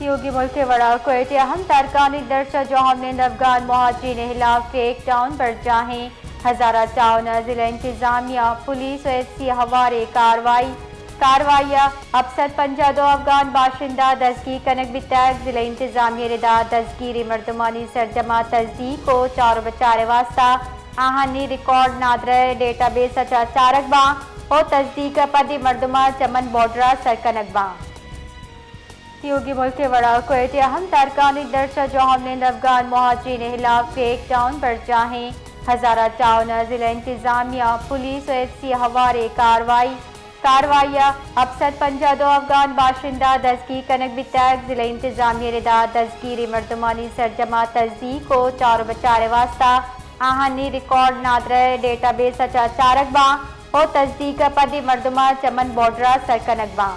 سیوگی ملک ءِ وڑا کوئٹہ ءَ ہم تارکانی درچ ءَ جوہمنند افغان مہاجرین ءِ ہلاف کریک ڈاؤن برجاہیں، ہزارہ ٹاؤن ءَ ضلع انتظامیہ، پولیس و ایف سی ہوارے کاروائی۔ کاروائی ءَ ہپت سد پنجاہ دو افغان باشندہ دزگیر کنگ بیتگ۔ ضلع انتظامیہ ءِ ردا دزگیریں مردمانی سرجم ءَ تصدیق و چار و بچار ءِ واستہ آہانی ریکارڈ نادرہ ڈیٹا بیس ءَ چہ چارگ باں و تصدیق ءَ پد اے مردماں چمن بارڈر ءَ سر کنگ باں۔ سیوگی ملک ءِ وڑا کوئٹہ ءَ ہم تارکانی درچ ءَ جوہمنند افغان مہاجرین ءِ ہلاف کریک ڈاؤن برجاہیں، ہزارہ ٹاؤن ءَ ضلع انتظامیہ، پولیس و ایف سی ہوارے کاروائی۔ کاروائی ءَ ہپت سد پنجاہ دو افغان باشندہ دزگیر کنگ بیتگ۔ ضلع انتظامیہ ءِ ردا دزگیریں مردمانی سرجم ءَ تصدیق و چار و بچار ءِ واستہ آہانی ریکارڈ نادرہ ڈیٹا بیس ءَ چہ چارگ باں و تصدیق ءَ پد اے مردماں چمن بارڈر ءَ سر کنگ باں۔